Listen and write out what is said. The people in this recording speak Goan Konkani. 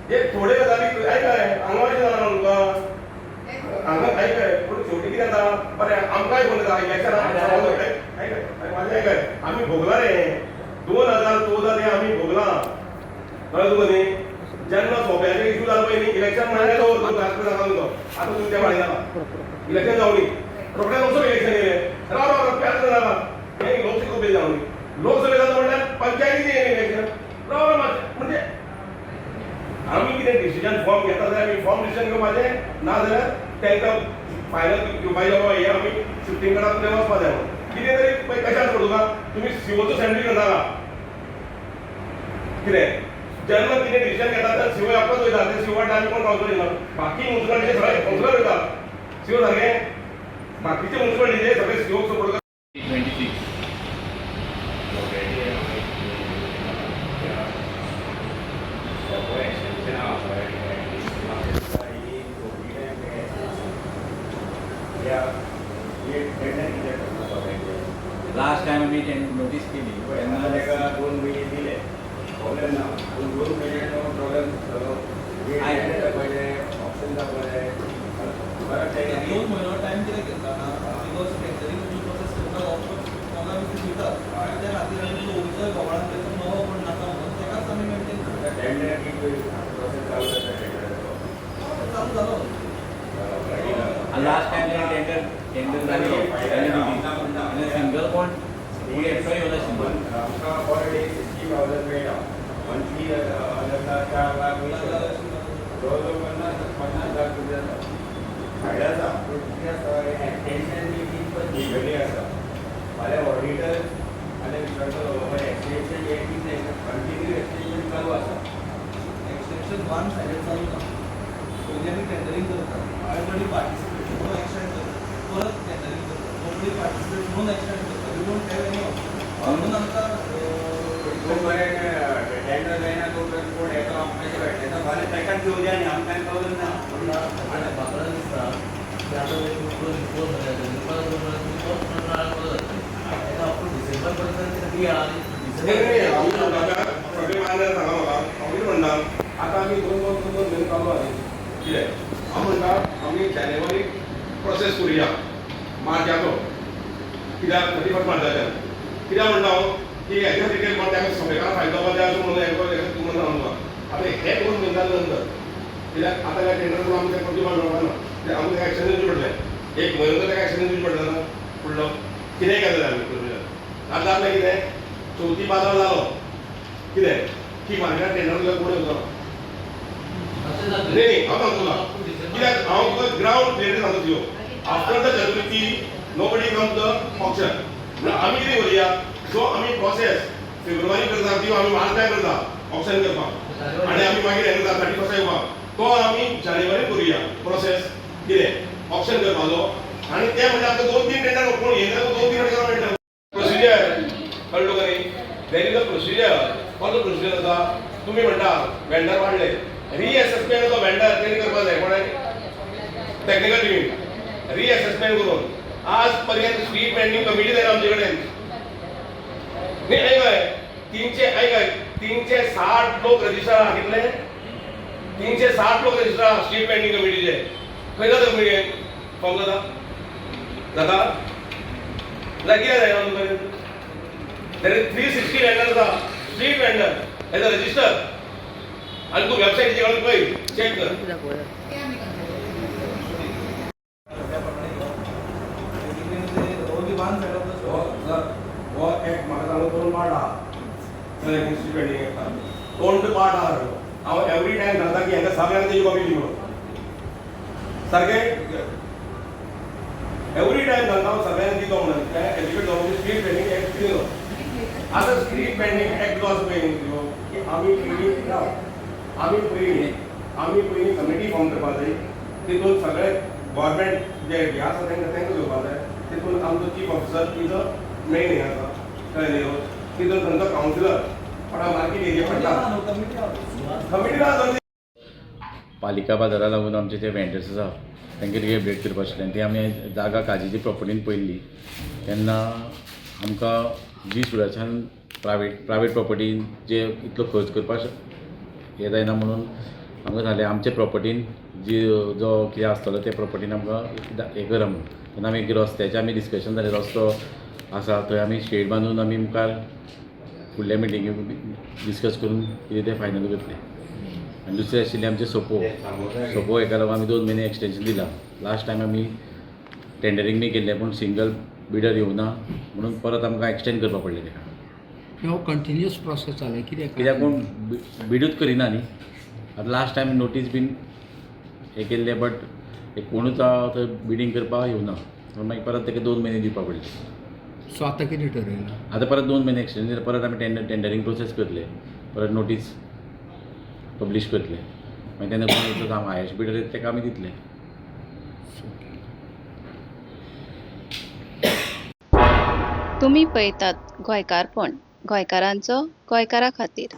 एक थोडे गजाली आयकय, हांगा अशें जालां तुका हांगा आयकय. पूण शेवटी कितें जाता, बरें आमकांय खबर जाता इलेक्शनाक. आयकय म्हाजें, आयकय. आमी भोगलां रे, 2014 ते आमी भोगलां, कळ्ळें तुका न्ही? जेन्ना सोंप्याचे इशू जालो पळय न्ही, इलेक्शन म्हणल्यार दवर तूं सांगता तुका. आतां तुमी त्या वाडयता, इलेक्शन जावनी, रोखडें लोकसभा इलेक्शन येयलें. राव राव राव, प्याज राव. हें लोकसभा जावनी, लोकसभे जाता म्हणल्यार पंचायतीचें इलेक्शन. राव राव मातशें. म्हणजे आमी कितें डिसिजन फॉर्म घेता जाल्यार आमी फॉर्म डिसिजन घेवपाचें, ना जाल्यार तांकां फायनल घेवपाचें, बाबा हें आमी शिफ्टींग करता, तुमचें वचपा जाय म्हणून. कितें तरी पळय कशें आसा तुका, तुमी सिओचो सँडवीच करनाका. कितें जेन्ना कितें डिसिजन घेता तेन्ना सिओ आपलोच वयता. ते सिओ वांगडा आमी कोण कावन्सिलर येना. बाकी मुन्सिपालिटीचे सगळे कावन्सिलर वयता. सिओ सारकें बाकीचे मुन्सिपालिटीचे सगळे सिओक सपोर्ट. 26. लास्ट टायम आमी नोटीस केली तेन्ना. ताका 2 म्हयने दिले, प्रॉब्लेम ना, पूण 2 म्हयन्यान प्रॉब्लेम जालो. दाखयले, ऑप्शन दाखयले, परत तेणी 2 म्हयनो टायम कित्याक घेतला ना, because tendering तुमी प्रोसेस करता, 15-20 दीस वयतात. त्या खातीर आमी तो गव्हाळान ताचो नवो कोण नाका म्हणून तेकाच आमी मेंटेन करता. टेंडर प्रोसेस चालू जाता टेंडराचो. चालू जालो. लास्ट टायम जेन्ना टेंडर टेंडर जाली तेन्ना सिंगल कोण कोण एकटो येवनाशिल्लो. आमकां पर डे 60,000 मेळटा, मंथली जाता 4 लाख 20. जवळ जवळ 50 50 लाख रुपया जाता. फायदा आसा, पूण कितें आसा, एक्सटेंशन बी कितपत लिगली आसा, फाल्यां ऑडिटर फाल्यां विचारतलो, बाबा एक्सटेंशन हें कितें, कंटिन्यू एक्सटेंशन चालू आसा. एक्सटेंशन वन सायडेड चालू ना. पयलीं आमी टेंडरींग करता, ऑलरेडी पार्टिसिपेट म्हणून एक्सटेंड करता, परत टेंडरींग करता, नोबडी पार्टिसिपेट म्हणून एक्सटेंड करता. We don't have any option म्हणून आमकां. जो मेरेन टेंडर जायना तो पर्यंत कोण येतो आमकां कशें कळटलें? आतां फाल्यां ताकाच घेवया न्ही, आमकां कळून ना. म्हाका दिसता की आतां दोन म्हयने परत 2 म्हयने तुमी तोच प्रकार जातले. तेका अप टू डिसेंबर पर्यंत दिया आनी नाही नाही डिसेंबर आमी म्हणटा, सगळे मान्य सांगा म्हाका. हांव कितें म्हणटा, आतां आमी दोन दोन दोन दोन म्हयने चालू आसा. कितें हांव म्हणटा, आमी जानेवारी प्रोसेस करुया मार्चाचो. कित्याक 31 मार्चाच्यान कित्याक म्हणटा हांव की हेच्या खातीर कोण ताका सगळ्यांक फायदो जावपा जाय अशें म्हणून हें तूं म्हणून सांगू तुका. आतां हे 2 म्हयने जाले नंतर, कित्याक आतां ह्या टेंडर करून आमकां तें दिवपाक मेळपाक ना. कित्याक आमकां ताका एक्सटेंशन दिवचें पडलें, एक म्हयनो तर ताका एक्सटेंशन दिवचें पडलें ना. फुडलो कितेंय केलें आमी प्रोसिजर. आतां जालें कितें, चवथी बाजार जालो, कितें की मार्केटात टेंडर दिल्यार कोण येवचो ना. नाही नाही, हांव सांगता तुका कित्याक. हांव तुका ग्रावंड क्लियर सांगता तुजो. After the Chaturthi nobody come the auction. म्हणून आमी कितें करुया, जो आमी प्रोसेस फेब्रुवारी करता किंवा आमी मार्चाक करता ऑक्शन करपाक आनी आमी मागीर हें करता 31 येवपाक, तो आमी जानेवारी करुया प्रोसेस कितें ऑक्शन करपाचो. आनी ते म्हणजे आमकां दोन तीन टेंडर कोण येयना, दोन तीन टेंडर मेळटा. प्रोसिजर कळ्ळो तुका न्ही? There is a procedure. कसलो प्रोसिजर आसा? तुमी म्हणटा वेंडर वाडले, रिएसेसमेंट तो वेंडर तेणी करपाक जाय. कोणें? टेक्निकल टिमीन रिएसेसमेंट करून. आज पर्यंत स्ट्रीट वेंडिंग कमिटी जायना आमचे कडेन न्ही. आयकय, 300, आयकय, 360 लोक रजिस्टर आहा. कितले? 360 लोक रजिस्टर आहा स्ट्रीट वेंडिंग कमिटीचे. खंय जाता कमिटी फॉर्म? जाता जाता जाल्यार कितें जायना अजून पर्यंत? There is 360 vendors आहा, street vendor as a register. आनी तूं वेबसायटीचेर घालून पळय, चॅक कर. त्या प्रमाणे only one side of the हो सर, हो एक्ट म्हाका सांगू दोन पार्ट आहा. स्ट्रीट वेंडिंग एक्टा दोन पार्ट आहा सगळो. हांव एवरी टायम सांगता की हांकां सगळ्यांक तेजी कॉपी दी म्हणून. सारकें एवरी टायम सांगता हांव सगळ्यांक दितो म्हणून. ते एज्युकेट जावपाक स्ट्रीट वेंडिंग एक्ट कितें तो. आतां स्ट्रीट वेंडिंग एक्ट जो आसा पळय न्ही, की आमी पयलीं राव, आमी पयलीं कमिटी फॉर्म करपाक जाय. तितून सगळे गव्हर्मेंट जे हे आसा तांकां तांकां घेवपाक जाय. तितून आमचो chief officer is a main हें आसा, कळ्ळें न्ही? तितून थंयचो कावन्सिलर कोणा मार्केट एरिया पडटा. कमिटी. कमिटी ना. पालिका बाजारा लागून आमचे जे वेंडर्स आसा तांकां रिहेबिलिटेट करपा आशिल्लें. आनी ती आमी जागा काजीची प्रॉपर्टीन पळयल्ली तेन्ना आमकां जी सुडाच्यान प्रायवेट प्रायवेट प्रॉपर्टीन जे इतलो खर्च करपाक हे जायना म्हणून आमकां सांगलें आमचे प्रॉपर्टीन जी जो कितें आसतलो ते प्रॉपर्टीन आमकां हें करा म्हणून. तेन्ना आमी एक रस्त्याचें आमी डिस्कशन जालें, रस्तो आसा थंय आमी शेड बांदून आमी मुखार फुडल्या मिटिंगेक डिस्कस करून कितें तें फायनल करतले. आनी दुसरें आशिल्लें आमचें सोपो. सोपो हेका लागून आमी 2 म्हयने एक्सटेंशन दिलां. लास्ट टायम आमी टेंडरींग बी केल्लें पूण सिंगल बिडर येवना म्हणून परत आमकां एक्सटेंड करपा पडलें तेका. हो कंटिन्युअस प्रोसेस जालें कित्याक? कित्याक कोण बिडूच करिना न्ही. आतां लास्ट टायम नोटीस बीन हें केल्लें बट कोणूच थंय बिडींग करपाक येवना म्हणून मागीर परत तेका 2 म्हयने दिवपा पडले. सो आतां कितें ठरयलां? आतां परत 2 म्हयने एक्सटेंड दिले, परत आमी टेंडरींग प्रोसेस करतले, परत नोटीस पब्लीश करतले, मागीर तेन्ना कोण येतलो हांव हायस्ट बिडर येता तेका आमी दितले. तुमी पळयतात गोंयकारपण, गोंयकारांचो गोंयकारा खातीर.